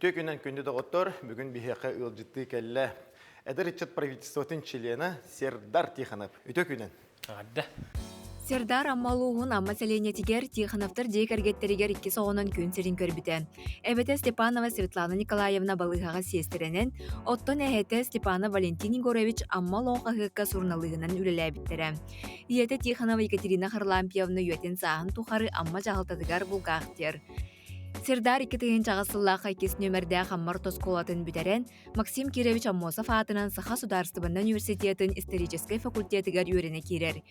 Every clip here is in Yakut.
Үтүө күнүнэн күндү доҕоттор, бүгүн биһиэхэ ыалдьыттыы кэллэ эдэр ыччат правительствотын чилиэнэ Сердар Тихонов. Үтүө күнүнэн. Эҕэрдэ. Сердар Амма улууһун Амма сэлиэнньэтигэр Тихоновтар дьиэ кэргэттэригэр иккис оҕонон күн сирин көрбүтэ. Эбэтэ Степанова Светлана Николаевна балыыһаҕа сиэстэрэнэн, оттон эһэтэ Степанов Валентин Егорович Амма олоҕо хаһыакка суруналыыһынан үлэлээбиттэрэ. Ийэтэ Тихонова Екатерина Харлампьевна үйэтин сааһын тухары Амма дьаһалтатыгар булгаахтыыр. Сердар 2008 сыллаах иккис нүөмэрдээх Амма орто оскуолатын бүтэрэн, Максим Кирович Аммосов аатынан Саха судаарыстыбаннай университетын историческай факультетыгар үөрэнэ киирэр.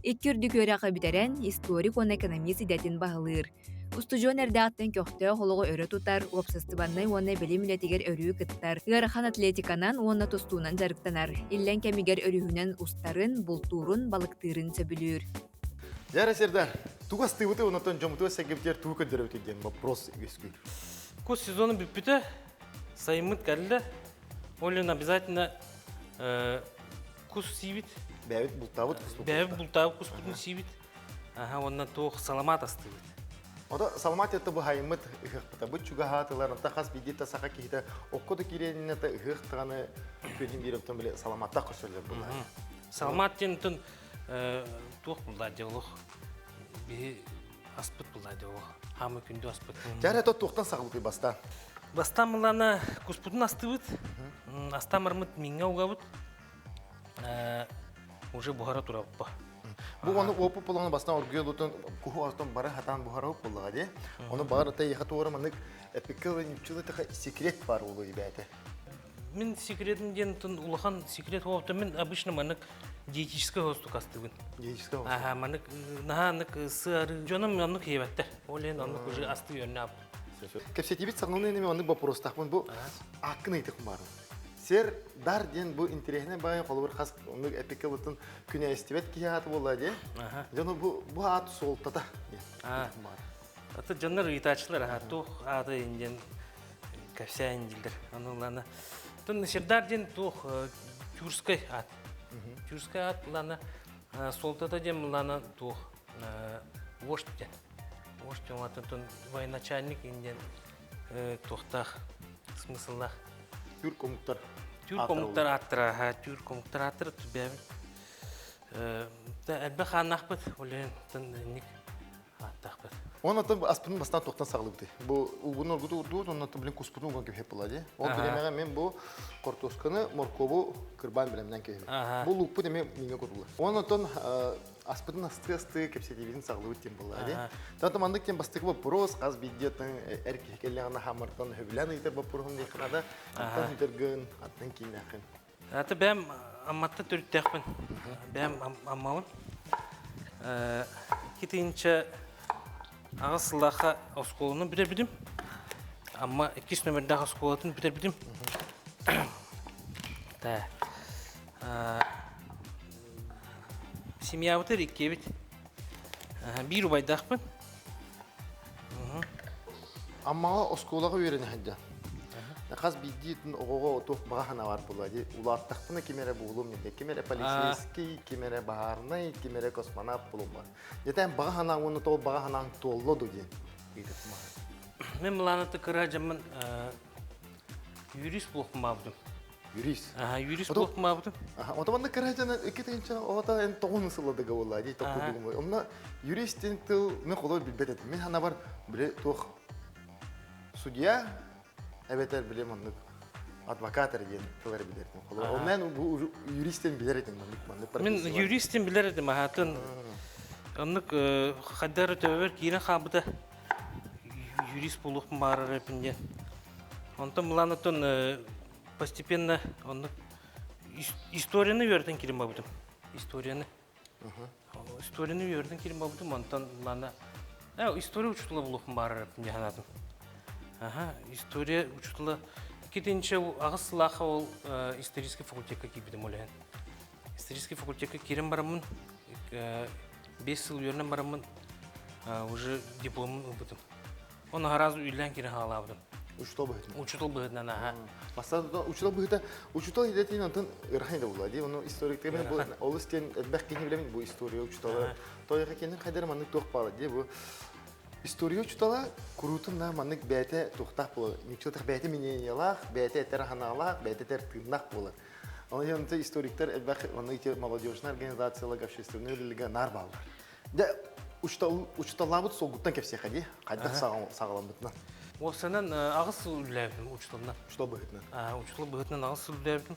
Икки үрдүк үөрэҕи бүтэрэн, историк уонна экономист идэтин баһылыыр. Устудьуон эрдэҕиттэн көхтөөх олоҕу өрө тутар, уопсастыбаннай уонна билим үлэтигэр өрүү кыттар, ыарахан атлетиканан уонна тустуунан дьарыктанар, иллэҥ кэмигэр өрүһүнэн устарын, бултуурун, балыктыырын сөбүлүүр. Дьэ, Сердар, тугу астыыбытый, онтон дьоммутугар сэргэбитигэр тугу көрдөрөбүтүй диэн вопрос үөскүүр. Кус сезону бүппүтэ, сайыммыт кэллэ. Ол иһин обязательно кус сиибит. Бэйэбит бултаабыт куспут. Бэйэбит бултаабыт куспутун сиибит. Аха, уонна туох саламаат астыыбыт. Ото саламаат это бу хайыммыт ыһыахпыта. Бу чугаһаатылар, онта хас биирдии саха киһитэ окко да киирэнинэ ыһыах даҕаны күнүн биир оттон били саламааттаах көрсөллөр буолла. Саламаат диэн туох булла дьэ олох биһи аспыт булла дьэ олох хаамы күндү аспыт. Дьэ это туохтан саҕалытый бастаан? Бастаан буллаана куспутун астыбыт. Астаан бармыт миҥҥэ угабыт. Уже буһара турабыт. Бу ону опыт булаҕына бастаан оргуйа куһу ортон бары хатаан буһара буллаҕа дии. Ону баҕар ата яха туора манык эпиккэ ньуччулы таха секрет бар улу ибээтэ. Мин секретим диэн улахан секрет буолбута мин обычно маннык диетическай хостук астыыбын. Диетическай хостук. Аха, маннык наһаа аннык сыары дьонум оннук иэбэттэр. Ол иһин оннук уже астыы үөрэнэ Кэпсэтиибит саҥалыы эми оннук боппуруостаахпын бу ааккын ыйытык баарым. Сер дар диэн бу интэриэһинэй баайы холобур хас оннук эпикке ылытын күнээстибэт киһи ааты буолла диэ. Дьону бу бу аат суолтата диэн. Аты дьоннор ыйытааччылар аха туох ааты диэн кэпсээн дииллэр. Аны ылана. Тон Сердар диэн туох тюркскай аат. Тюркскай аат ылана суолтата диэн ылана туох вождь диэн. Вождь диэн военачальник диэн туохтаах смысллаах. Түрк омуктар. Түрк омуктар ааттара, түрк омуктар ааттара түбэбит. Элбэх хааннаахпыт, ол иһин ааттаахпыт. Онон аспытын бастаан туохтан саҕалыыбытый? Бу угун оргуту урдуут, оннуттан блин куспутун уган кэбиһэп буолла дии. Ол бириэмэҕэ мен бу хортуосканы, моркуобу кырбаан бэлэмнээн кэбиһэбин. Бу луукпут эмиэ миҥэ кутуллар. Онон аспытын астыы-астыы кэпсэтиибитин саҕалыыбыт диэн буолла дии. Тата маннык диэн бастакы боппуруос хас биирдиэтин эр киһи кэллэҕинэ хаммартан сөбүлээн ыйытар боппуруоһум диэххэ наада. Аттан ыытаргын, аттан кииннээххин. Аты бэйэм Амматтан төрүттээхпин. Бэйэм Аммабын. 2008 сыллаахха оскуоланы бүтэрбитим. Амма иккис нөмердээх оскуолатын бүтэрбитим. Та. Семьябытыр иккиэбит. Биир убайдаахпын. Аммаҕа оскуолаҕа үөрэнэ сылдьан хас биирдиитин оҕоҕо туох баҕа санаа баар буолуо дии. Улааттахпына ким эрэ буолуом диэн. Ким эрэ полицейский, ким эрэ баһаарынай, ким эрэ космонавт буолуом баар. Дьэтэн баҕа санааҥ уонна тоҕо баҕа санааҥ туолла дуо диэн ыйытыктым аҕай. Мин былааныты кыра дьаммын юрист буолуохпун баабытым. Юрист. Аха, юрист буолуохпун Ото манна кыра дьон икки тыһыынча оҕото эн тоҕун сылладыга буолла дии тохтуудугум. Онно юрист диэн тыл мен холор билбэт этим. Мин ханабар били туох судья эбэтэр били маннык адвокат эрэ диэн тыл эрэ билэр этим. Холор ол мен бу юристен билэр этим маннык маннык Мин юристин билэр этим аһатын оннук хайдары төбөбөр киирэн хаалбыта юрист буолуохпун баарар эпин диэн. Онтон былаанаттан постепенно оннук историяны үөрэтэн киирэн барбытым. Историяны. Историяны үөрэтэн киирэн барбытым, онтон лана история учуутала буолуохпун баарар дии санаатым. Аха, история учуутала иккитинчи аҕыс сылаахха ол исторический факультекка киирбитим ол иһин. Исторический факультекка киирэн бараммын, 5 сыл үөрэнэн бараммын уже дипломун ылбытым. Оны сразу үллээн киирэн хаалаабытым. Учутал быһыытынан. Учутал быһыытынан, аха. Бастаан учутал быһыыта, учутал идэтин онтон ырахан да буолла дии. Ону историктар бу олус диэн элбэх киһи билэмин бу история учутала. Тойоха кенен хайдар маннык туох баала дии бу. История учуутала куруутун да маннык бэйэтэ туохтаах буолар. Ньуччатах бэйэтэ мнениелаах, бэйэтэ этэр ханаалаах, бэйэтэ этэр тыыннаах буолар. Оны онто историктар элбэх онно ити молодежная организацияларга, общественный үлэлэргэ наар бааллар. Дьэ, учууталлаабыт суолгуттан кэпсиэхэ дии. Хайдах саҕаламмытынан. Уопсайынан аҕыс сыл үлэлээбитим учууталынан. Учуутал быһыытынан. Учуутал быһыытынан аҕыс сыл үлэлээбитим.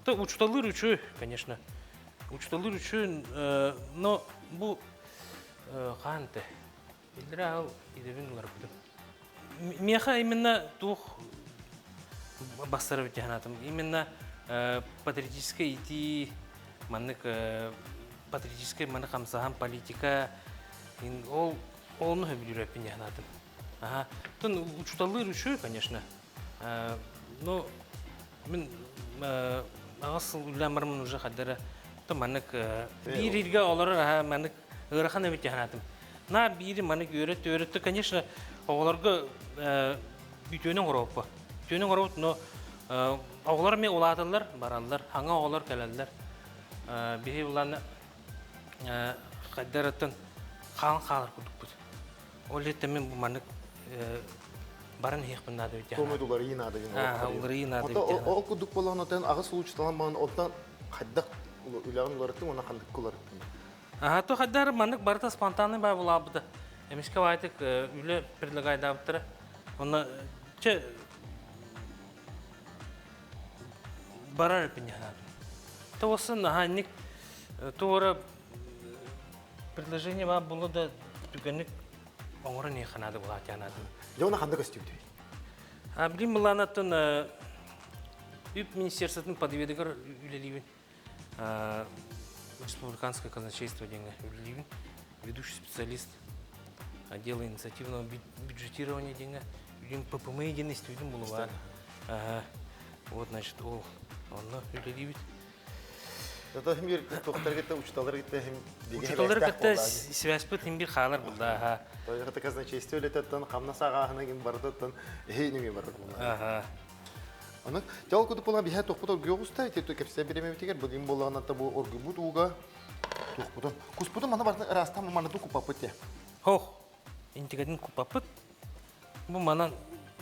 То учууталлыыр үчүгэй, конечно. Учууталлыыр үчүгэй, но бу хаан этэ. Иллэрээ аал идэбин уларыппытым. Миэхэ именно туох бастарабыт дьаһанатым. Именно патриотическай итии, маннык патриотическай маны хамсаһан политика ол ону сөбүлүүрэппин дьаһанатым. Аха. Тон учуталлыыр үчүгэй, конечно. Но мин аҕыс сыл үлэлээн бараммын уже хаддара то маннык биир илгэ олорор аха маннык ыарахан эбит дьаһанатым. Наар биири маннык үөрэт үөрэттэ, конечно, оҕолорго үтүөнү оҥоруоппа. Үтүөнү оҥоробут, но оҕолор эмиэ улааталлар, бараллар, хаҥа оҕолор кэлэллэр. Биһи улаана хайдарыттан хаалан хаалар курдукпут. Ол иһиттэн мин бу маннык баран иһиэхпин наада эбит. Туомай уларыйыы наада диэн. Уларыйыы наада эбит. Ол курдук буолан отон аҕыс улуучталан баран онтон хайдах үлэҕин уларыттыҥ уонна ханнык уларыттыҥ? То хайдар маннык барыта спонтанный баа булаабыта. Эмискэ баайтык үлэ предлагайдаабыттара. Онно чэ барар эпин. Тоҕусын наһаа туора предложение баа булу да түгэнник оҥорон иһиэххэ наада буолаатыанаатын. Дьэ уна ханна көстүбүтүй? Билим былаанаттан үп министерствотын подведыгар үлэлиибин. Республиканское казначейство диэҥҥэ үлэлиибин. Ведущий специалист отдела инициативного бюджетирования диэҥҥэ үлэм ППМ диэн истибитим булубаар. Вот, значит, ол онно үлэлиибит. Зато хим бир тухтар кытта учуталар кытта хим Учуталар кытта связьпыт хим бир хаалар булда. Тойгата казначейство үлэтеттан хамнас ааҕааһына гин барытыттан эһи нөҥүө барар буолла. Аны тел кудук була биһэ тухпут оргуйугуста ити кэпсэ биремебитигер бу боллаҕына бу оргуйбут ууга тухпутун куспутун маны барытын ыраастан маны куппаппыт те. Хох интигэтин куппаппыт. Бу манан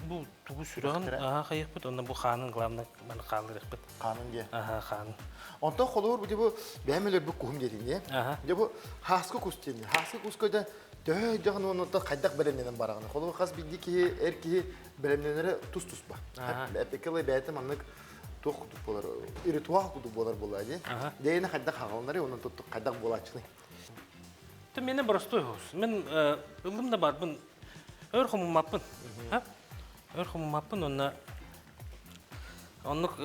бу тугу сүрэҕин аһа хайыахпыт, онно бу хаанын главное маны хаалларыахпыт. Хаанын диэ. Аха, хаанын. Онтон холобур бу бу бэйэм өлөрбүт куһум диэтиҥ дии. Дьэ бу хааскы кус диэн. Хааскы куска дьэ төһө дьаҕын уонна хайдах бэлэмнэнэн бараҕын. Холобур хас биирдии киһи эр киһи бэлэмнэнэрэ тус-туспа. Эппиккэ бэйэтэ маннык туох курдук буолар, ритуал курдук буолар буолаа дии. Дьэйини хайдах хаҕаланары, онон хайдах буолааччыный? Ты мене простой хос. Мен ыллым да барбын өр хомуммаппын. Өр хомуммаппын онно оннук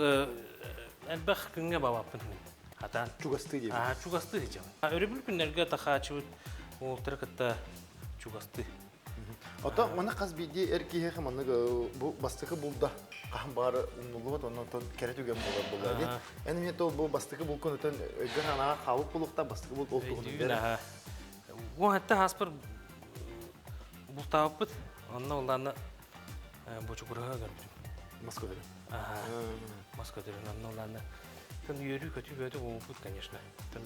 элбэх күҥҥэ бабаппын мин. Хатаан. Чугастыы диэбит. Аа, чугастыы сылдьабын. Өрөбүл күннэргэ тахаачыбыт уолтары кытта чугастыы. Ото маны хас биирдии эр киһиэхэ маннык бу бастакы булда хаһан баҕар умнуллубат онон кэрэ түгэн буолар буолла дии. Эн эмиэ то бу бастакы булкун өтөн өйгөр санааҕа хаалык булуохта бастакы булт ол туһунан бэрэ. Бу хатта хаспар бултаабыппыт. Онно улаана бочугураһа көрбүтүм. Мас көтөрүн. Мас көтөрүн. Онно улаана тын үөрүү көтүү бөөтү буолбут, конечно. Тын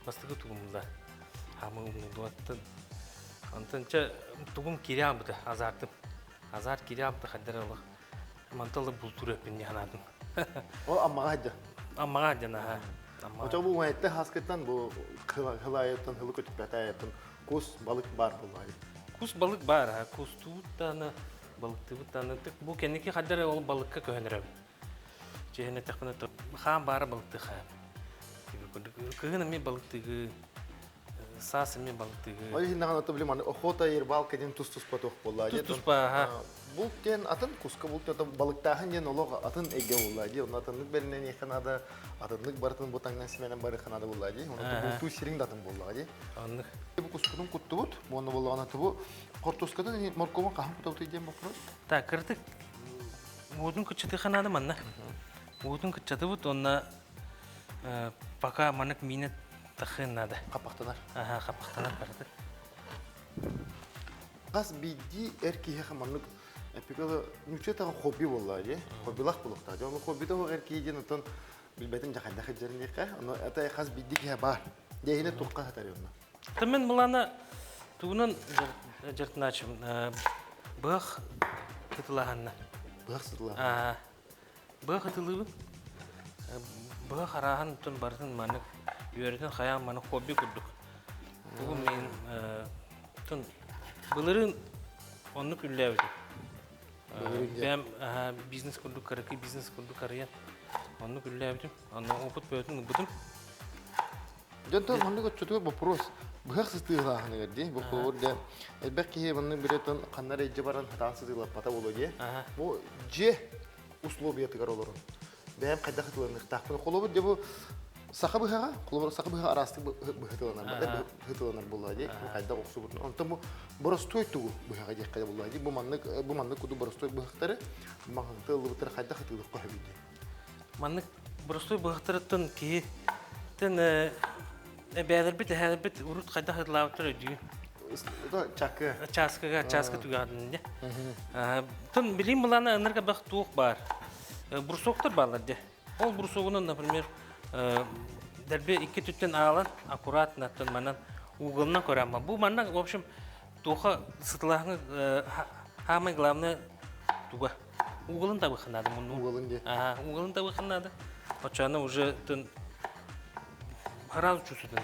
бастакы тугумла хамы умнулуаттын. Онтон чэ тугум кире аабыта азартым. Азарт кире аабыта хаддар олох. Мантан бултуур өппүн ханаатым. Ол аммаҕа хайда? Аммаҕа дьан аха. Очо бу уһайтта хаскыттан бу хылайыттан хылы көтүппэтайыттан кус балык бар буллай. Кус балык бар, а кустуут дааны, балыктыбыт дааны. Бу кэнники хаддар ол балыкка көһөнөрөм. Чэһин эттэхпинэ хаан баара балыкты хаан. Кыһын эмиэ балыктыгы, саас эмиэ балыктыгы. Ол иһин даҕаны били маны охота и рыбалка диэн тус-туспа туох буолла. Тус-туспа, аха. Булт диэн атын куска булт диэн балыктааһын диэн олох атын эйгэ буолла дии. Онно атыннык бэринэниэххэ наада, атыннык барытын бу таҥнан симэнэн барыахха наада буолла дии. Онно бултуу сириҥ да атын буоллаҕа дии. Оннук. Бу кускутун куттубут. Уонна буоллаҕына бу хортуускатын моркуобун хаһан кутабытый диэн боппуруос. Так, кырытык уотун кыччатыха наада манна. Уотун кыччатыбыт уонна пока маннык миинэ тахыан наада. Хаппахтанар. Аха, хаппахтанар барыта. Хас биирдии эр киһиэхэ маннык эпикала нучча таҕа хобби буолла дии. Хоббилах буолуохтаах. Дьэ, ону хоббита эр киһи диэн оттон билбэтим дьэ хайдах илдьэрин Ону это хас биирдии киһи баар. Дьэ, иһинэ туохха сатар онно. Мен мылана тугунан Дьартынаачым быах кытылаһанна. Быах сытылаһанна. Быах ытылыыбын. Быах арааһын тун барытын маннык үөрэтин хайаан маннык хобби курдук. Бүгүн мен тун былырыын оннук үллээбитим. Бэм бизнес курдук кыракый бизнес курдук арыйан оннук үллээбитим. Онно опыт бөтүн ылбытым. Дьонтон маннык оччотугар вопрос быһах сытыылааһыныгар дии. Бу холобур дьэ элбэх киһи маннык билетон ханна эрэ илдьэ баран хатаан сытыылаппата буолуо дии. Бу дьиэ условиятыгар олорун. Бэйэм хайдах ытыланыахтаахпын. Холобур дьэ бу саха быһаҕа, холобур саха быһаҕа араастык быһытыланар, быһытыланар буолла дии. Хайдах охсубутун. Онтон бу боростуой тугу быһаҕа диэххэ буолла дии. Бу маннык бу маннык курдук боростуой быһахтары маҥанты ыллыбыттары хайдах ытыылыахха сөбүй дии. Маннык боростуой быһахтарыттан киһи тэн эбээлэрбит, эһээлэрбит урут хайдах ытылаабыттар өйдүүн. Чакы. Чааскыга, чааска түгэҕин дьэ. Тон билим былаана ынырга бах туох баар. Брусоктар бааллар дьэ. Ол брусогунан, например, дәрбе икки түттен аалан, аккуратно тон манан угылынан көрәмма. Бу манна, в общем, туха сытылааһыҥы самое главное туга. Угылын табыхха наада мунну. Угылын дии. Ага, угылын табыхха наада. Оччоҕуна уже тын сразу чувствует.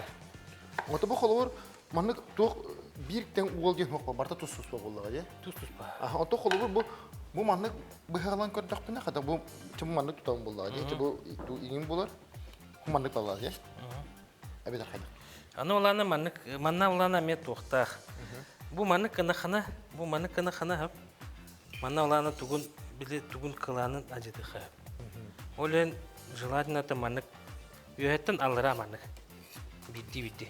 Ото бу холобур маннык туох биир тэҥ уол диэн суох барыта тус-туспа буоллаҕа дии. Тус-туспа. Аха, ото холобур бу бу маннык быһаҕалан көрдөхпүнэ, хата бу чэ бу маннык туталым буоллаҕа дии. Чэ бу иҥин буолар. Бу маннык буоллаҕа дии. Эбэтэр хайдах. Аны улаана маннык манна улаана эмиэ туохтаах. Бу маннык гынахына, бу маннык гынахына хөп. Манна улаана тугун били тугун кылаанын ажытыха. Ол иһин желательно это маннык үөһэттэн аллара маннык бирдии бирдии.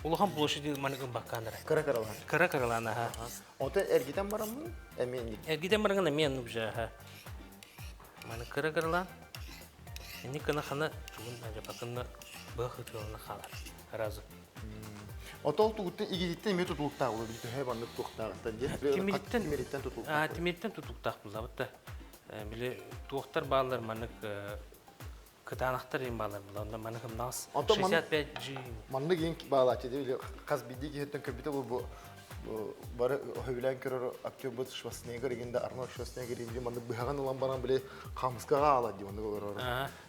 Улахан площади маннык ымбаккаанара. Кыра кыралаан. Кыра кыралаан аха. Ота эргитэн бараммын эмиэ Эргитэн бараҥын эмиэ оннук же аха. Маны кыра кыралаан Инник гына хана тугун ажапакынна быах ытыалана хаалар. Разы. Отол тугуттан игититтэн эмиэ тутулуктаах буолар төһө маннык туохтааҕыттан диэн. Тимириттэн Тимириттэн тутулуктаах. Тимириттэн тутулуктаах буллабыт да. Били туохтар бааллар маннык кытаанахтар им бааллар була. Онно маннык ымнаас 65 G. Маннык ең баалаачы деп хас биирдии киһиттэн көрбүтэ бу бары сөбүлээн көрөр актербыт Шварценеггер игинде Арнольд Шварценеггер инди маннык быһаҕын ылан баран били хаамыскаҕа аалар дии маннык олорор.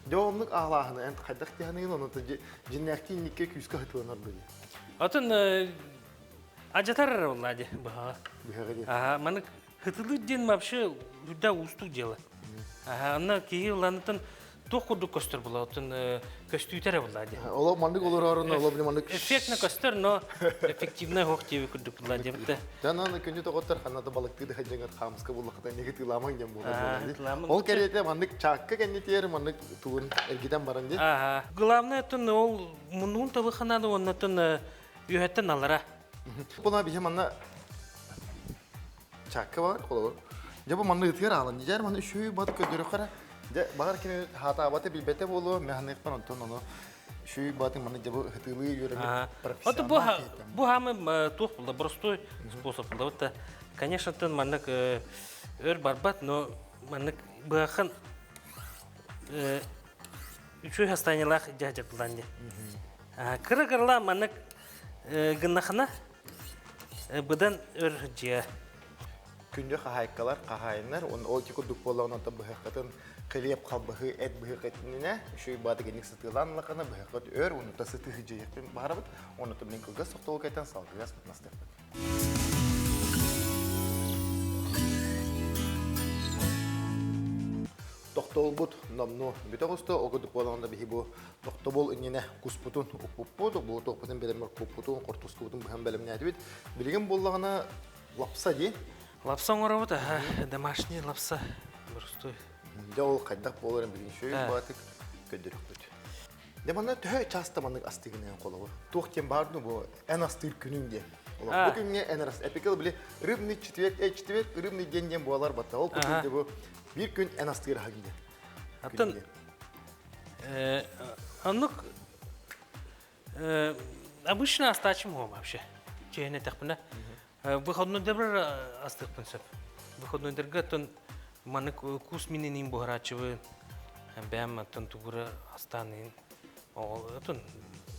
Дьэ оннук аалааһыны эн хайдах тиһаныгын ону дьиннээхтии инникке күүскэ хытыланар дии. Атын ажатар эрэ буолла дии быһаҕа. Быһаҕа дии. Аха маннык хытылыыр диэн вообще үрдэ уустук дьыала. Аха онно киһи ыланытын туох курдук көстөр була оттон көстүүтэ эрэ буолла дии. Оло маннык олорорун оло били маннык Эффектно көстөр, но эффективный хоох диэби курдук була диэбитте. Жанан күнү тоҕоттор ханна да балыктыы да дьаҥар хаамыска буллахата неги тыыламаҥ диэн буолар. Ол кэриэтэ маннык чаакка кэннитиэр маннык тугун эргитэн баран дии. Ага. Главное оттон ол муннуун табыханады оннотон үөһэттэн алара. Буна биһи манна Чакка бар, холобур. Дьэ бу манна ытыар аалан, дьэ манна үчүгэй бат көрдөрөххө дьэ баҕар кини хаатаабата билбэтэ буолуо, мэханыахпын онтон ону үчүгэй батын манна дьэ бу ытыылыы үөрэммит Вот бу бу хамы туох булда простой способ булда. Вот конечно тын маннык өр барбат, но маннык быахан үчүгэй хастанилаах дьаһдьардылан дьэ. Кыра-кыралаан маннык гыннахына Быдан өр дьиэ. Күндү хаһаайкалар, хаһаайыннар, уонна ол ити курдук буоллаҕына онтон быһыаххытын хлеб халбаһы эт быһыаххытынына үчүгэй бааты гинник сытыылаан ыллаххына быһыаххыт өр уонна сытыы дьиэхпин баҕарабыт уонна мин кылгас тохтобул кайтан салгыгас мастыахпыт. Тохтобулбут номнуо бүтэ оҕуста, ол курдук буоллаҕына биһи бу тохтобул иннинэ куспутун укпуппут, бу туохпутун бэлэммэр куппутун, хортускубутун быһан бэлэмнээтибит. Билигин буоллаҕына лапса дии. Лапса оҥоробут, аха, домашний лапса, боростуой. Дьэ ол хайдах буоларын билигин шөй баатык көрдөрөхпүт. Дьэ манна төһө часто маннык астыгын холобур? Туох диэн баар ну бу эн астыыр күнүҥ диэн. Бу күҥҥэ эн ас эпикэл били рыбный четверг, четверг рыбный день диэн буолар батта. Ол курдук бу биир күн эн астыыр аһыҥ диэн. Аттан Оннук обычно астаачым уом вообще. Чэйне тэхпинэ. Выходнойдербер астыахпын сөп. Выходнойдерга оттон маннык кус мининин буһарааччыбын. Бэйэм оттон тугура астаанын оттон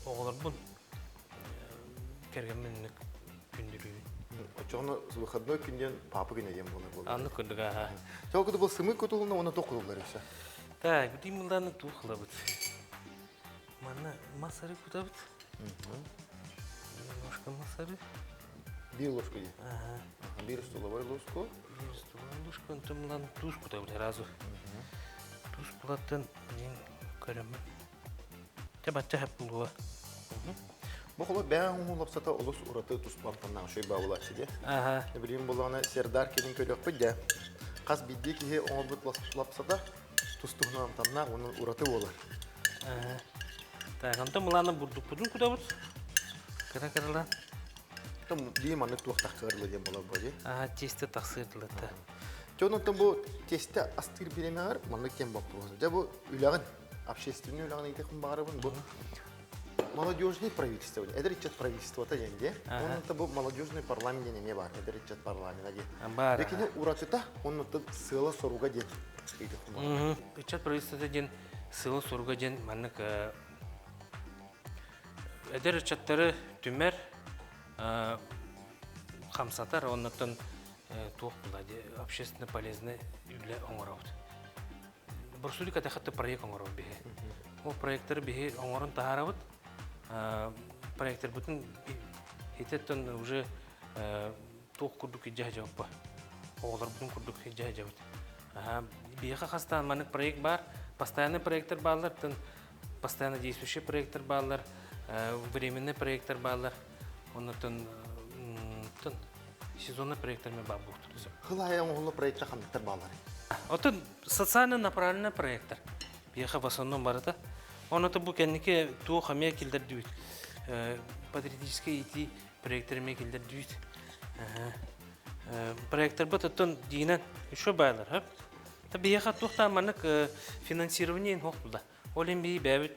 оҕолорбун кэргэммин күндүрүүбүн. Оччоҕуна выходной күн диэн папа күнэ диэн буолар буолар. Анны курдук аха. Чоҕу куту бу сымык кутулунна уонна туох кутуллар өссө? Так, бүтүн мылдааны туох ылабыт? Манна мас арыы кутабыт. Немножко мас арыы. Биир ложку дии. Ага. Биир столовой ложку. Биир столовой ложку, онтон мылан туус кутабыт сразу. Туус булаттан мен көрөммүн. Дьэ бачча хэп булуо. Бу холо бэйэ оҥоһуу лапсата олус ураты туспантаннаах үчүгэй баабылааччы дии. Аха. Билигин буоллаҕына Сердар кэлин көрүөхпүт дьэ. Хас биирдии киһи оҥорбут лапсата тус-туһунан амтаннаах уонна ураты буолар. Так, онтон мылааны бурдукпутун кутабыт. Кыра-кыралаан. Бии маннык туох тахсыар диэн буолар бу дии. Аха, тесте тахсыар дылата. Дьэ онтон бу тесте астыыр бириэмэҕэр маннык диэн боппуруос. Дьэ бу үлэҕин, общественный үлэҕин ыйытыахпын баҕарабын. Бу молодежный правительство, эдэр ыччат правительствота диэн дии. Онон бу молодежный парламент диэн эмиэ баар, эдэр ыччат парламена диэн. Баар. Икини уратыта, оннуттан сыала-соруга диэн ыйытыахпын баҕарабын. Ыччат правительствота диэн сыала-соруга диэн маннык эдэр ыччаттары түмэр, хамсатар, оннуттан туох була общественно полезный үлэ оҥоробут. Борсулик атахатты проект оҥоробут биһи. Ол проекттары биһи оҥорон таһаарабыт. Проекттарбытын итеттен уже туох курдук илдьэ сылдьабыппа. Оҕолорбутун курдук илдьэ сылдьабыт. Биһиэхэ хастаан маннык проект баар. Постоянный проекттар бааллар, постоянно действующий проекттар бааллар, временный проекттар бааллар. Оннотон сезонный проекттар мен баар буолуохтар. Хыл аайы оҥоһулла проекттар ханныктар бааллар? Оттон социально направленный проекттар. Биһиэхэ в основном барыта. Оното бу кэнники туох эмиэ киллэрдибит. Патриотическай иитии проекттар эмиэ киллэрдибит. Проекттарбыт оттон диинэн еще баайлар. Хөп? Та биһиэхэ туохтаан маннык финансирование суох була. Ол иһин биһи бэйэбит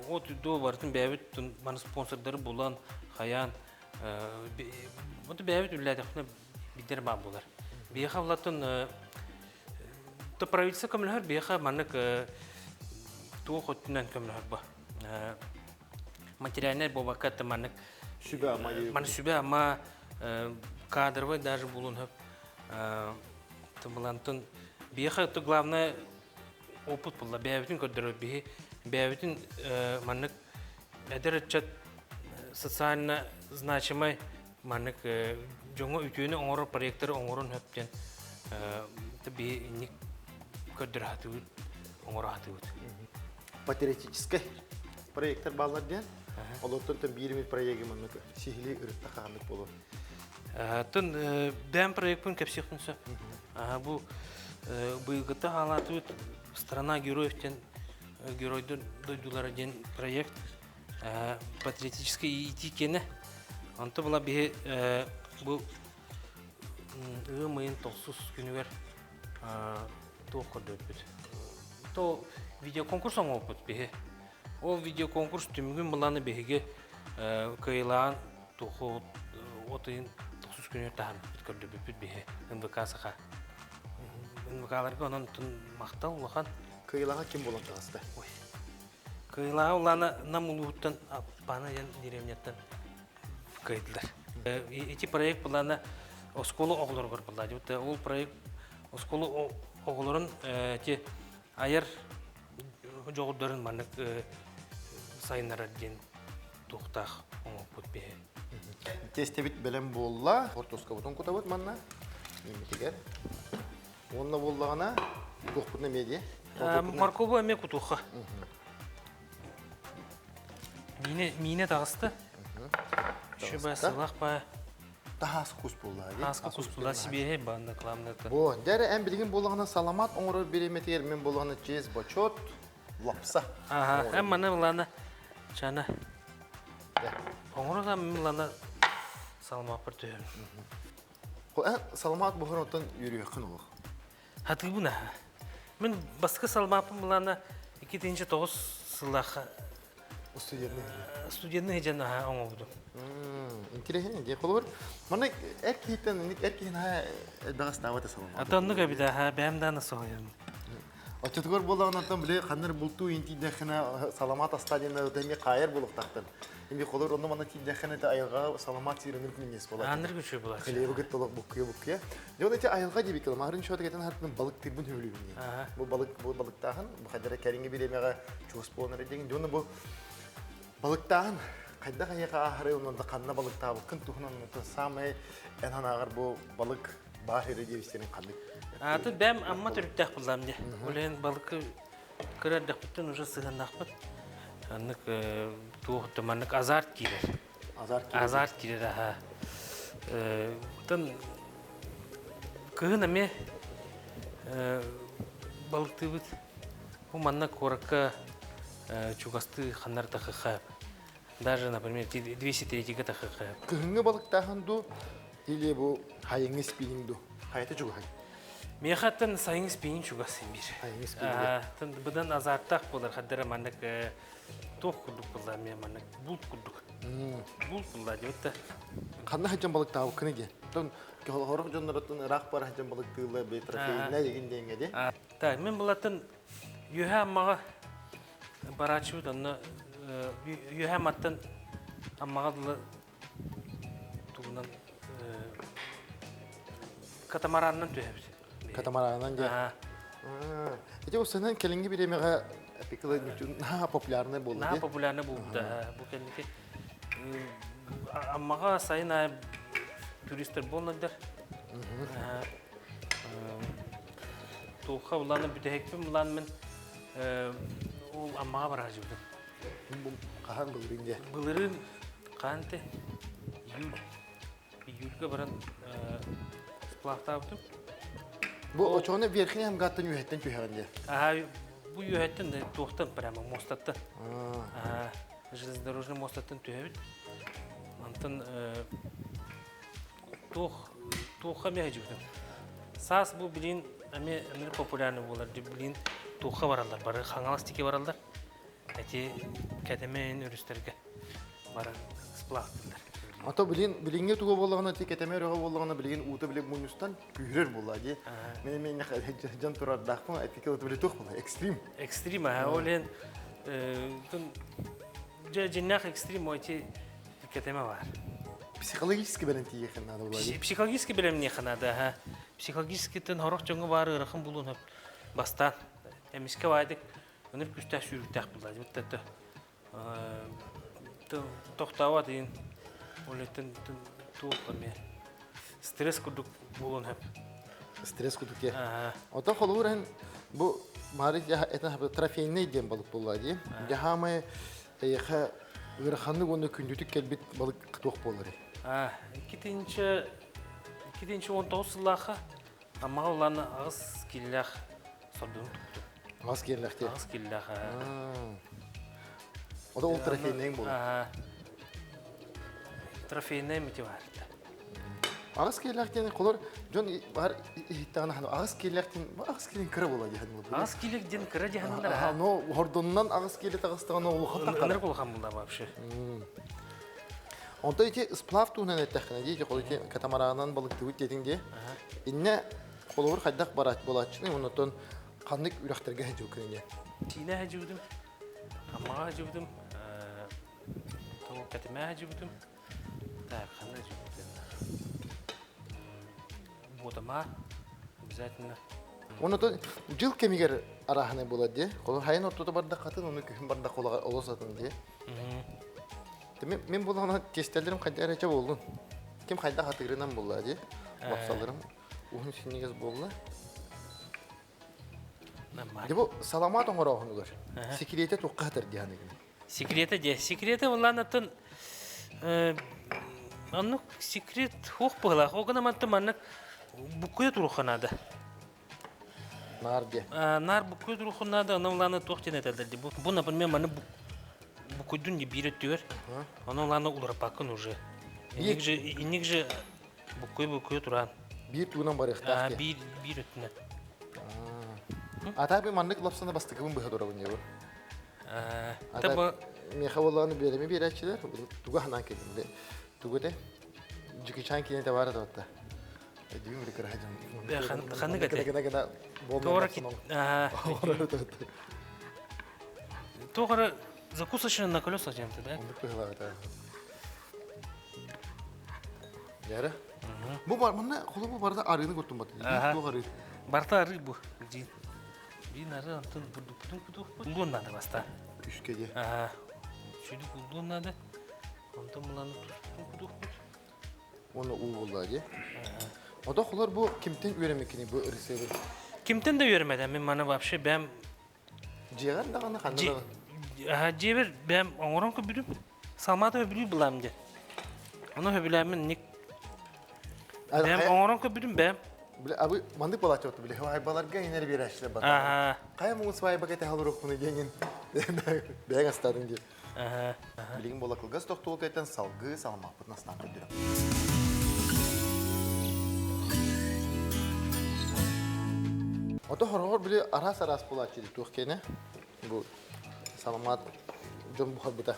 от дуу барытын бэйэбит маны спонсордары булан, хайаан вот бэйэбит үлэлээтэхпинэ бидер баар буолар. Биһиэхэ булаттан то правительство көмөлөһөр, биһиэхэ маннык туох өттүнэн көмөлөһөр бу. Материальнай буолбакка маннык сүбэ-ама маны сүбэ-ама кадровый даже булун хөп тымылантын биһиэхэ то главное опыт булла бэйэбитин көрдөрөр биһи бэйэбитин маннык эдэр ыччат социально значимай маннык дьоҥҥо үтүөнү оҥорор проекттары оҥорон хөп диэн биһи инник көрдөрө сатыыбыт оҥоро сатыыбыт Патриотическай проекттар бааллар диэн. Олортон биир эмит проегы маннык сиһилии ырытта хааннык буолуо. Тын бэм проекпын кэпсиэхпин сөп. Бу быйылгыта хаалаатыбыт «Страна героев» диэн геройдар дойдулара диэн проект патриотическай иитии киэнэ. Онто була биһи бу ыам ыйын тохсус күнүгэр туох көрдөрбүт. То видеоконкурс оҥорбут биһи. Ол видеоконкурс түмүгүн былааны биһиги кыайылаан туоху от ыйын тохсус күнүгэр таһаарбыппыт көрдөрбүппүт биһи НВК Саха. НВК-ларга онон махтал улахан. Кыайылааҕа ким буолан таҕыста? Ой. Кыайылааҕа улаана Нам улууһуттан Аппаана диэн деревняттан кыайдылар. Ити проект былаана оскуола оҕолоругар была. Ол проект оскуола оҕолорун эти айар дьоҕурдарын маннык сайыннарар диэн туохтаах оҥоппут биһи. Тестэбит бэлэм буолла. Хортуоскабытын кутабыт манна. Имитигэр. Уонна буоллаҕына туохпутун эмиэ дии. Моркуобу эмиэ кутуохха. Миинэ, миинэ таҕыста. Шуба сылах ба. Таһаас кус буолла. Таһааска кус буолла. Сибиэһэй баанда кламната. Бу, дәрі эн билигин буоллаҕына саламат оҥорор бириэмэтигэр мин буоллаҕына чиэс бочуот лапса. Ага, эн маны булана чана. Оҥоро да мин булана саламаппар түһөм. Саламат буһар оттон үөрүөххүн олох. Хатыыбын аха. Мин баскы саламаппын булана 2009 сыллаахха Студентный. Студентный дьэн аха оҥобутум. Интересно, дии холобур. Манна эр киһиттэн эр киһин аха элбэҕи астаабат саламат. Ата оннук эбит аха бэйэм даана соһуйам. Оччотугар буоллаҕына били ханна бултуу иин тиийдэххинэ саламаат аста диэн эмиэ хаайар буолуохтаахтар. Эми холор онно манна тиийдэххинэ ити айылҕаҕа саламаат сиирэнир минньиэс буолар. Ааныр күчү буолар. Хлебы кытта олох буккуйа буккуйа. Дьэ ол ити айылҕа диэбит кэлим. Арын шота кетен хартын балык тыырбын хөбүлүүбүн диэн. Бу балык бу балыктааһын бу хайдара кэриҥи бириэмэҕэ чугас буолан эрэ диэн. Дьэ бу балыктааһын хайдах эйиэхэ ааһарый онон да ханна балыктаабыккын туһунан самай эн санааҕар бу балык баар эрэ диэбистерин ханнык Аты бэм амма төрүттээх буллам дии. Ол иһин балыкы кыра эрдэхпиттэн уже сыһыаннаахпыт. Аннык туох маннык азарт киирэр. Азарт киирэр. Азарт киирэр аха. Тын кыһын эмиэ балыктыыбыт. Бу манна куоракка чугастыы ханнар тахыха. Даже, например, 203-ге тахыха. Кыһыҥҥы балыктааһын дуу или бу хайыҥҥы спиннинг дуу? Хайата чугаһай? Миэхэ сайыҥ спиннинг чугас биир. Сайыҥҥы спиннинг. Тын быдан азарттаах буолар хаддара маннык туох курдук буолла эмиэ маннык булт курдук. Булт буолла диэбит Ханна сылдьан балыктаабыккыный диэн. Тон хорох дьоннорутун ыраах бара сылдьан балыктыыллар бе трофейнай дегин диэҥҥэ ди. Так, мен булатын Үөһээ Аммаҕа барааччыбыт онно Үөһээ Амматтан Аммаҕа дылы тугунан катамаранынан түһэбит. Катамаранынан дьэ. Ити устунан кэлиҥҥи бириэмэҕэ пикла наһаа популярный буолла. Наһаа популярный буолбута. Бу кэнники Аммаҕа сайын аайы туристар буоллар. Туохха булааны бүтэһикпин булаан мин ол Аммаҕа бара сылдьыбытым. Хаһан былырыын дьэ? Былырыын хаһан этэ? Июль. Июльга баран сплавтаабытым. Бу очоҕуна верхний амгаттан үөһэттэн түһэҕин дьэ? Аа, бу үөһэттэн туохтан прямо мостаттан. Аа, железнодорожный мостаттан түһэбит. Мантан Туох туохха эмиэ сылдьыбытым. Саас бу билин эмиэ эмиэ популярный буолар билин туохха бараллар бары Хаҥалас диэки бараллар. Эти Кэтэмэ өрүстэргэ баран сплавтыыллар. Ото билин билиҥҥи туга буоллаҕына ти Кэтэмэ өрөҕө буоллаҕына билигин уута били мунньустан күүһүрэр буолла дии. Мен мен дьон турардаахпын эпикел били туох буолла экстрим. Экстрим аа ол иһин дьэ дьиннээх экстрим ити Кэтэмэ баар. Психологически бэлэмтиийиэххэ наада буолла дии. Психологически бэлэмниэххэ наада, аха. Психологически-тэн сорох дьоҥҥо баар ыарахан буолуон сөп. Бастаан эмискэ баайдык ыныр күүстээх сүүрүктээх буолла дии. Тохтообот иин ол туох эмиэ стресс курдук буолуон сөп. Стресс курдук дии. Ото холобур эн бу маары этэн трофейный диэн балык буолла дии. Дьаһаамай Эйиэхэ ыараханнык уонна күндүтүк кэлбит балык туох буоларый? 2019 сыллаахха Аммаҕа улаан аҕыс киилэлээх сордуну туттум. Аҕыс киилэлээх дии? Аҕыс киилэлээх. Ото ол трофейнайың буолар? Трофейнай мити баар. Аҕыс киилэлээх диэн холор дьон бар иһиттэҕинэ аҕыс киилэлээх диэн аҕыс киилин кыра буола диэн буолар. Аҕыс киилэ диэн кыра диэн Но хордонунан аҕыс киилэ таҕыстаҕына улахан таххара. Ынырык улахан буолла вообще. Онто ити сплав туһунан эттэххинэ дии холу ити катамаранан балыктыбыт диэтиҥ дии. Иннэ холобур хайдах бараат буолааччыный оннотон ханнык үрэхтэргэ сылдьыбыккын диэн. Сиинэ сылдьыбытым, Аммаҕа сылдьыбытым, Кэтимэ сылдьыбытым. Так, ханна сылдьыбытым? Буотама обязательно. Онотон дьыл кэмигэр арааһынай буолар дии. Холор хайын ортото бардаххатын, ону күһүн бардах олус атын дии. Мин булаҕына тиэстэлэрим хайда эрэ буоллун. Ким хайдах атыырынан буолла дии. Лапсаларым уһун синньигэс буолла. Дьэ бу саламаат оҥорооһунугар секретэ туохха сытар дии саныыгын? Секретэ дии. Секретэ буллаанаттан оннук секрет хуох быһылаах. Ол гынан мантан маннык буккуйа туруохха наада. Наар диэ. Наар буккуйа туруохха наада. Онон улаана туох диэн этэллэр дии. Бу, например, маны буккуйдун дии биир өттүгэр. Онон улаана уларыппаккын уже. Инник же, инник же буккуйа-буккуйа туран. Биир тугунан барыахтаах диэ. Биир, биир өттүнэн. Ата би маннык лапсаны бастакыбын быһа турабын дии. Миэхэ буоллаҕына биэрэми биэрээччилэр тугу ханаан кэллим тугу те Джекичан киинэтэ баар этэ. Эдүүм били кыраһа дьон. Ханнык этэй? Туора Туох эрэ закусочная на колесах диэмтэ да? Оннук быһыылаах Яра. Бу бар манна холобу барда арыыны куттум бат. Туох арыы? Барта арыы бу. Дин. Дин ары антын бурдукпутун кутуохпут. Улуон надо баста. Күскэ де. Ага. Сүдүк улуон надо. Онтон мыланы туспутун кутуохпут. Уонна уу буолла дии. Ото холор бу кимтэн үөрэммиккиний бу рецебы? Кимтэн да үөрэммэтэ. Мин маны вообще бэм Дьиэҕэр даҕаны ханна даҕаны? Дьиэбэр бэм оҥорон көрбүтүм. Салмаата өбүлүү былаам дьэ. Ону өбүлээммин ник бэм оҥорон көрбүтүм бэм. Бile абы маннык балаччы бile хайбаларга инер биэрээччилэр бата. Хайа муҥун свайба кэтэ халырыхпыны диэҥин бэйэҥ астаатыҥ дии. Билигин буола кылгас тохтуулкайтан салгыы саламааппытын астаан көрдөрөм. Ото хороҕор били араас-араас буолааччы туох киэнэ бу саламаат дьон бухарбыта.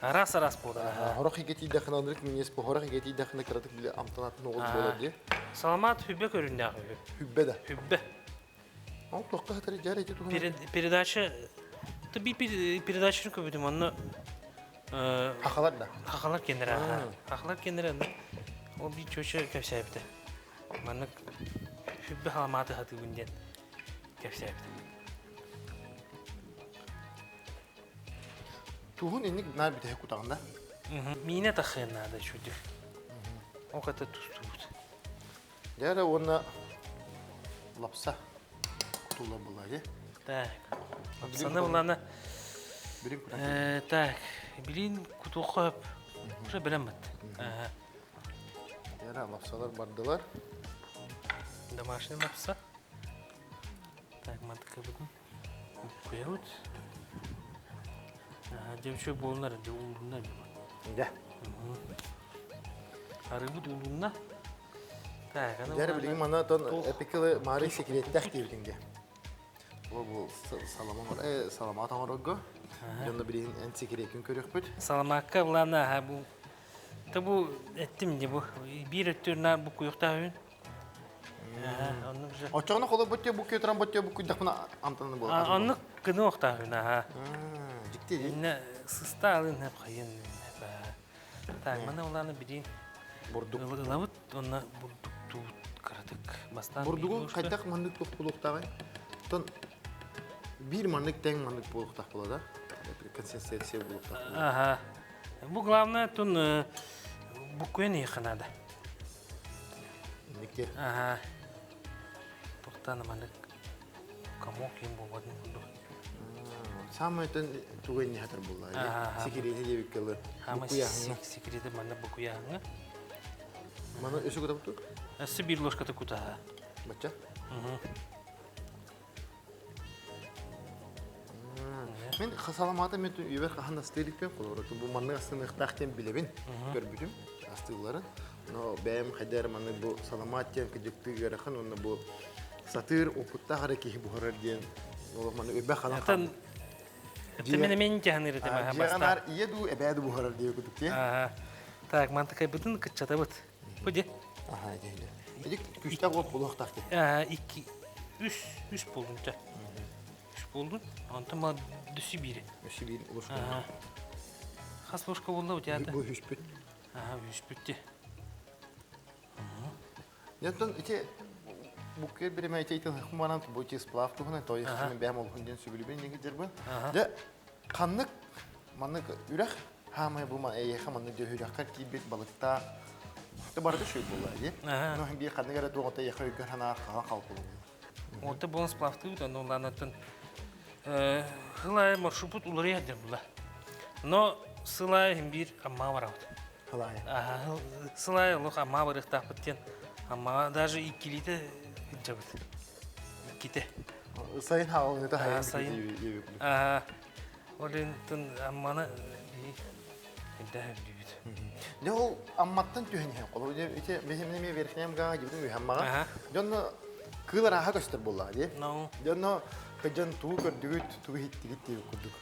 Араас-араас буолар. Хорох игэ тиийдэххинэ оннук минньиэс бу хорох игэ тиийдэххинэ кыратык били амтанатын оҕус буолар дии. Саламаат хүббэ көрүннээх үһү. Хүббэ да. Хүббэ. Ол туохха сытар дьэр ити туһунан? Передача би передачаны көрбүтүм онно Хахалар да. Хахалар кеннere Хахалар кеннere ол би чөчө кэпсээбитэ. Маннык хүббэ халамааты хатыыбын диэн кэпсээбитэ. Туһун инник наар бүтэһик кутаҕын да? Миинэ тахыан наада үчүгдүк. Ол ката тустубут. Дьэ эрэ уонна лапса кутуллар буолла дии. Так. Лапсаны булана. Так, билин кутуохха хөп. Уже билем бат. Дьэ эрэ лапсалар бардылар. Домашний лапса. Так, мантыкабытын куябыт. Дьэ үчүгэй буолунар, дьэ уулунна. Дьэ. Арыыбыт уулунна. Дьэ билигин манна отон эпикилы маары секреттээх диэбитиҥ дии. Бу бу саламон саламаат оҥорорго. Дьонно билигин эн секретин көрүөхпүт. Саламаакка былаана аха бу Та бу эттим дии бу биир өттүр наар бу куйуктаах үн. Оччоҕуна холо боттуо бу күйө боттуо бу күйдэхпинэ амтанын буолар. Оннук гыны охтаах үн аха. Дьикти дии. Инне сыста алын хеп хайын. Так, маны улааны билин Бурдук. Ылабыт уонна бурдуктуут кыратык. Бастаан Бурдугун хайдах маннык туох буолуохтааҕый? Тон биир маннык тэҥ маннык буолуохтаах буола да? Консистенция буолуохтаах. Ага. Бу главное тун буквен иһиэххэ наада. Инникке. Ага. Тохтаан маннык комок им буолбатын курдук. Самый тэн тугу инни хатар буолла. Секрети диэбиккэ ылы. Букуяһыңа. Секрети манна букуяһыңа. Маны өсө кутабыт Өссө биир ложката кутаһа. Бачча? Мен саламаата мен үйбер хаһан астыырыкпен холобура бу маннык астыныахтаах диэн билэбин көрбүтүм астыылларын но бэйэм хайдары маннык бу саламаат диэн кыдьыктыы ыарахан уонна бу сатыыр опыттаах эрэ киһи буһарар диэн олох маннык өйбөх ханан Мен мен тяханыр этим аха баста. Ийэ дуу эбээ дуу буһарар диye кудук тий. Так, мантыкайбытын кыччатабыт. Бу де. Аха, де. Эдик күстээх уот булуохтаах тий. Икки, үс, үс болдун ча. Үс болдун. Онтон ма дүсү бири. Өссө биир ложка. Хас ложка болла у тебя? Бу үспүт. Ага, үспүт те. Онтон ити буккер биреме ити ити хуманан бу ити сплав туһунан той хምን бэм олхун диэн сүбүлүбүн неги дербин. Дэ ханнык маннык үрэх хаамай бу эйэхэ маннык дэ үрэххэр киирбит балыктаах Ты барыта шүй буолла ди. Ну хим биир ханнык эрэ туоҕата эйэхэ өйгөр санаа хаҕа халпылын. Онто буолан сплавтыыбыт, онно улаанаттан сыл маршрут уларыйар диэн була. Но сыл аайы иһин биир Аммаҕа барабыт. Сыл аайы? Сыл аайы олох Аммаҕа барыахтаахпыт диэн Аммаҕа даже иккилиитэ сылдьабыт. Иккитэ. Сайын хаалыыта хайын Сайын. Ол иһин Амманы элбэх үрдүүбүт. Дьэ ол Амматтан түһэн иһэн холобур ити биһимини эмиэ Верхняя Амгаҕа дьибитин үһэммаҕа. Дьонно кыыл арааһа көстөр буоллаҕа дии. Дьонно кыдьан тугу көрдүгүт, тугу иһиттигит диэбит курдук.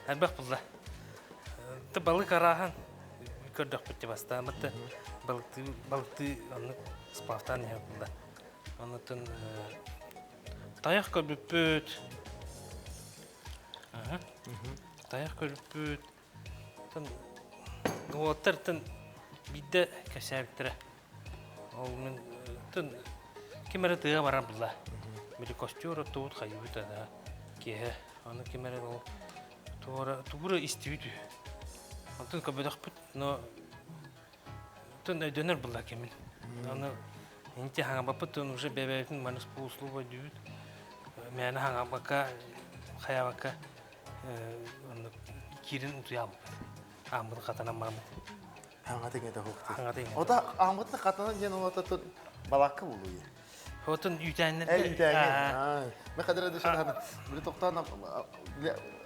Элбэх булла. Ты балык арааһын көрдөхпүт бастааммыт. Балыктыы балыктыы оннук сплавтаан иһэр буолла. Оннуттан тайах көрбүппүт. Тайах көрбүппүт. Уолаттартан биирдэ кэпсээбиттэрэ. Ол мин ким эрэ тыа барар булла. Били костер оттубут хайыбыт ана киэһэ. Аны ким эрэ ол туора тугура истибит үһү. Онтон көбөдөхпүт, но тон өйдөнөр булла кимин. Аны инти хаҥабаппыт уже бэбэбитин маныс услуга дүүт. Мээнэ хаҥабакка хайабакка оннук киирин утуйаабыппыт. Ааммытын хатанан бараммыт. Хаҥа тэҥэ хокту. Хаҥа тэҥэ. Ота ааммытын хатанан диэн олата балакка булуйа. Отун үүтээннэргэ. Э үүтээҥҥэ. Мен хадара дышан били тохтоон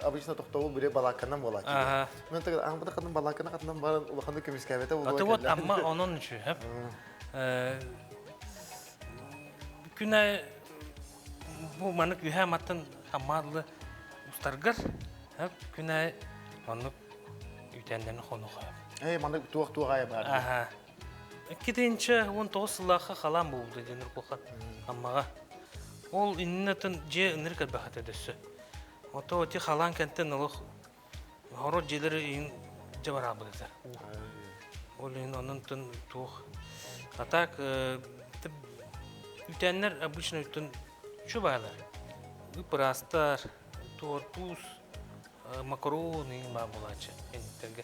обычно тохтобул бире балакканан буолааччы. Мен тогда ааммытын хатан балаккана хатанан баран улаханнык көмүскээбэтэ буолуо. Аты вот амма онон үчү. Күн аайы бу маннык үһэ аматтан аммааллы устаргар күн аайы оннук үүтээннэрин хонуха. Ээ маннык туох-туох аайы баар. Аха. 2019 сыллаахха халаан буолбута диэн Нуркуха Аммаҕа. Ол иннинэ дьиэ ынырык элбэх этэ дөссө. Ото ити халаан кэнтэн олох Хорот дьиэлэри иһин дьэ бараабыт этэ. Ол иһин онон туох. А так үтээннэр обычно үтэн чубаалар. Ыпыраастар, туор туус, макарон иҥ баар буолааччы инниттэргэ.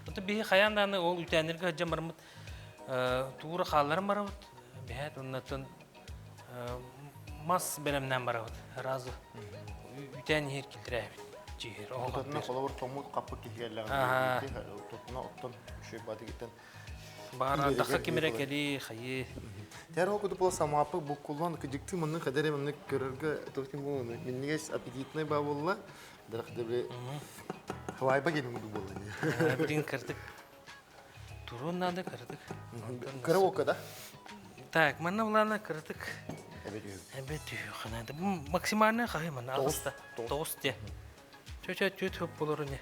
Ото биһи хайаан даҕаны ол үтээннэргэ сылдьан бараммыт туура хаалларан барабыт. Биһээт оннуттан мас бэлэмнээн барабыт. Разу үтээн иһэр киллэрээбит. Дьиһэр. Тутатына холобур тоҥмут хаппыт киһи кэллэҕинэ тутатына оттон үчүгэй баатыгыттан Баар ардахха ким эрэ кэлии, хайыы. Тэр ол кудук була самаапы буккуллан кыдьыктыы маннык хадары маннык көрөргө туох буолуну минньигэс аппетитный баа буолла. Дарах дебре хавайба келин кудук буолла. Билин кырдык Турун надо кырдык. Кыра окка да? Так, манна булаана кырдык. Эбет үһү. Эбет үһү ханада. Максимальный хаһы манна аҕыста. Тоҕус те. Чөчө түөт хөп болор не.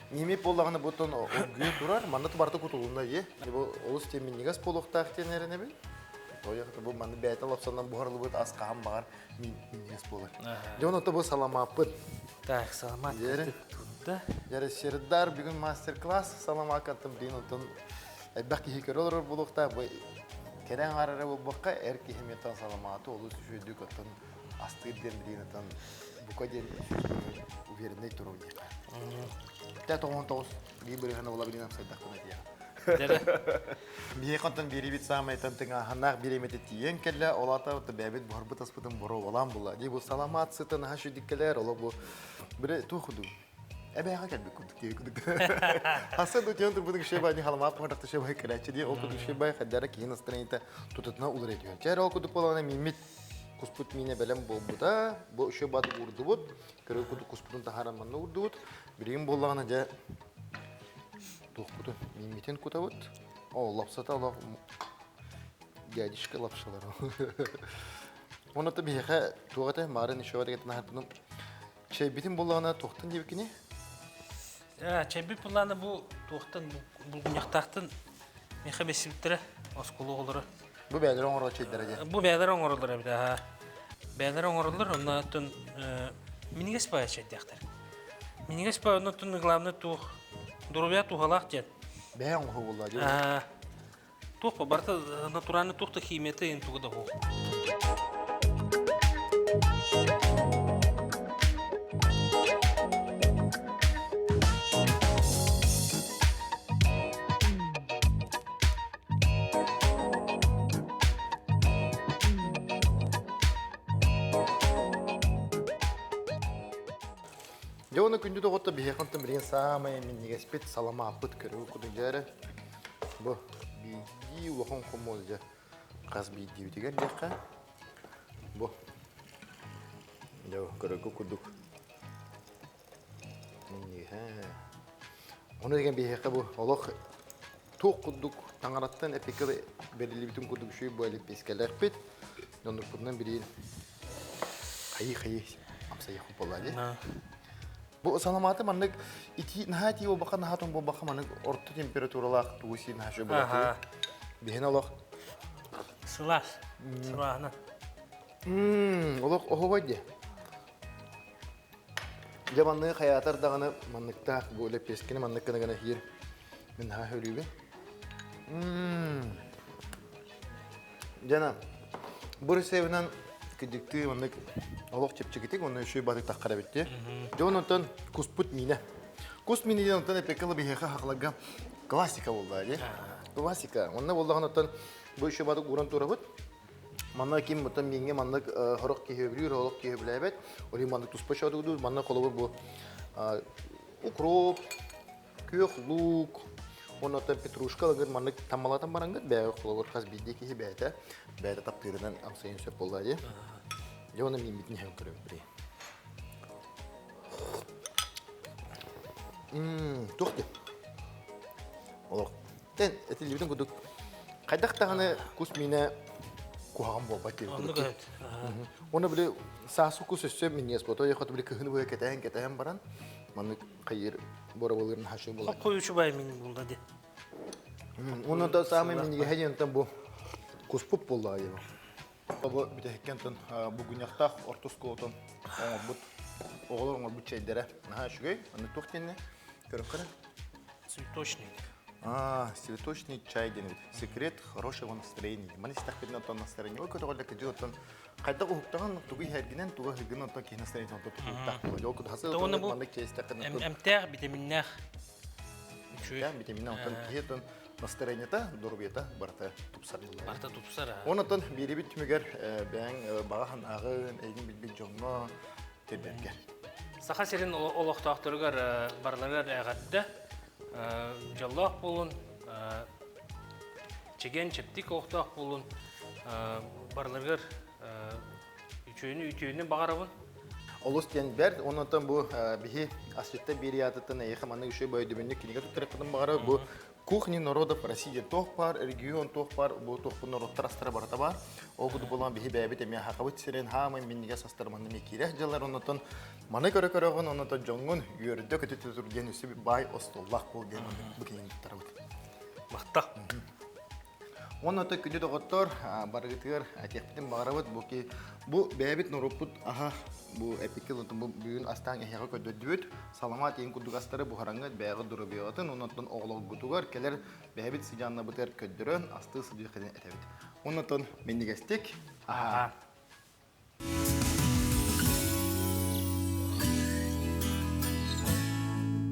Мими боллаҕына бутон оггүйө турар, манна барыта кутулунна е. Бу олус теминнигас буолуохтаах диэн эрэнэбин. Тойох бу манна бэйэтэ лапсанан буһарылыбыт ас хаһан баҕар минньигэс буолар. Дьон ото бу саламааппыт. Так, саламаат турда. Дьэрэ Сердар бүгүн мастер-класс саламааккаттан билин онтон элбэх киһи көрө олорор буолуохтаах. Бу кэрэ аҥаар эрэ буолбакка эр киһи метан саламааты олус үчүгэйдик оттон астыыр диэн билин отон бука диэн уверенный туруу диэххэ. Тэ 99 биир бырыһана була билин амсайдахпына диэххэ. Биһиэхэ онтон биэрибит саамай тыҥааһыннаах бириэмэтэ тиийэн кэллэ, ол аата бэйэбит буһарбыт аспытын боруобалаан була. Дии бу саламаат сыта наһаа шүдүккэлэр, оло бу бире туох кудук эбээҕэ кэлбит курдук дии кудук. Хаса ду тиэн турбутун шебай ни халамаат курдук шебай кэлээччи дии ол кудук шебай хаддара киһи настроениета тутатына уларыйа түһэр. Чээр ол кудук буолаҕына мииммит куспут миинэ бэлэм буолбута. Бу шебаты уурдубут. Көрө кудук куспутун таһааран манна уурдубут. Билигин буоллаҕына дьэ Туохпутун мииммитин кутабыт. О, лапсата олох дядюшка лапшалар. Оны то биһиэхэ туох этэ маарын еще дегетин аһарбыным. Чэйбитин буллаҕына туохтан диэбиккини? Чэйбит буллаҕына бу туохтан булгунньахтаахтан миэхэ бэссибиттэрэ оскуола оҕолоро. Бу бэйэлэрэ оҥорор чэйдэрэ диэн. Бу бэйэлэрэ оҥороллор эбит аха. Бэйэлэрэ оҥороллор, онно оттон минньигэс баайа чэйдээхтэр. Минньигэс баайа оннуттан главное туох доруобуйа туһалаах диэн. Бэйэ оҥоһуу буолла дии. Туох ба барыта натуральный туох да химията иһин туга да суох. Дьэ уонна күндү доҕотто биһиэхэ онтон билигин саамай минньигэспит саламааппыт көрүү курдук дьэ бу биирдии улахан хомуол дьэ хас биирдиибитигэр диэххэ бу дьэ көрөргө курдук Минньигэһэ. Ону деген биһиэхэ бу олох туох курдук таҥараттан эпикэ бэриллибитин курдук үчүгэй бу лэппиэскэлээхпит. Оннукпутунан билигин хайыы-хайыы амсайыахпыт буолла дии. Бу саламааты маннык итии наһаа итии буолбакка наһаа тоҥ буолбакка маннык орто температуралаах тугу сиир наһаа үчүгэй буолар. Биһин олох. Сылаас. Сылааһынан. Олох оһобой дии. Дьэ манныгы хайаатар даҕаны манныктаах бу лэппиэскэни маннык гына гына иһиир мин наһаа өлүүбүн. Дьана, бу рецебинэн кыдьыктыы маннык олох чэпчэкитик уонна үчүгэй батык таххар эбит дии. Дьэ онтон куспут миинэ. Кус миинэ диэн онтон эппекке ыла биһиэхэ хахаларга классика буолла дии. Классика. Онно буоллаҕына оттон бу үчүгэй батык ууран турабыт. Манна ким оттон мииҥҥэ маннык сорох киһи өбүлүүр, олох киһи өбүлээбэт. Ол иһин маннык туспа чоодугдуур. Манна холобур бу укроп, күөх луук, уонна оттон петрушка ылыгыр маннык таммалатан бараҥҥыт бэйэҕэ холобур хас биирдии киһи бэйэтэ бэйэтэ таптыырынан амсайын сөп буолла дии. Дьэ уонна мииммитин иһэн көрөбүт били. Туох дии? Олох Тэн этиллибитин курдук хайдах даҕаны кус миинэ куһаҕан буолбат диэбит Оннук курдук. эбит. Уонна били саас кус өссө минньиэс буолуо. Тоҕо били кыһыны быһа кэтэһэн-кэтэһэн баран маннык хайыр боробалыырын хашыы буолар. Хоппойучу мин булда ди. Уонна да саамай минньигэһэ диэн бу куспут буоллаҕа диэбин. Бу бүтэһиккэ онтон бугунньахтаах орто оскуолатын оҥорбут оҕолор оҥорбут чэйдэрэ наһаа үчүгэй. Аны туох диэннэ көрөххө Цветочный. А, цветочный чай диэн эбит. Секрет хорошего настроения. Маны истэхпитинэ оттон настроение ой көтөҕөллө кыдьык оттон хайдах уһуктаҕын тугу иһэргинэн тугу аһыыргынан оттон киһи настроение оттон тутулуктаах буолар. Ол курдук хасы Уонна бу маннык чэй истэххинэ оттон эмтээх, витаминнээх үчүгэй. эмтээх витаминнээх оттон киһи оттон настроениета, доруобуйата барыта тупсар буолар. Барыта тупсар. Онон биэрибит түмүгэр бэйэҥ баҕа санааҕын, эйигин билбит дьоҥҥо тиэрдэргэр. Саха сирин олохтоохторугар барыларыгар эҕэрдэ, дьоллоох буолун, чэгиэн чэбдик олохтоох буолун, барыларыгар үтүөнү үтүөнү баҕарабын. Олус диэн бэрт. Онон бу биһи асчытта биэриятыттан эйиэхэ маннык үчүгэй өйдөбүнньүк кинигэ туттарыахпытын баҕара бу Кухни народов России туох баар, регион туох баар, бу туохпун норуоттар астара барыта баар. Ол курдук буолан биһи бэйэбит эмиэ хахабыт сирин хаамай минньигэс астар манна эмиэ киирэх дьыллар оннотон маны көрө-көрөҕүн оннотон дьоҥҥун үөрдэ көтүтэ тур диэн өссө баай остуоллаах буол диэн бу кинигэни туттарабыт. Махтал. Уонна то күндү доҕоттор, барыгытыгар этиэхпитин баҕарабыт бу ки бу бэйэбит норуоппут аһа бу эпикки бу бүгүн астаан эһиэхэ көрдөрдүбүт саламаат иин курдук астары буһараҥҥыт бэйэҕит доруобуйаҕытын оннотон оҕолоргутугар кэлэр бэйэбит сыдьааннабытыгар көрдөрөн астыы сылдьыаххытын этэбит. Оннотон минньигэстик Аһаа.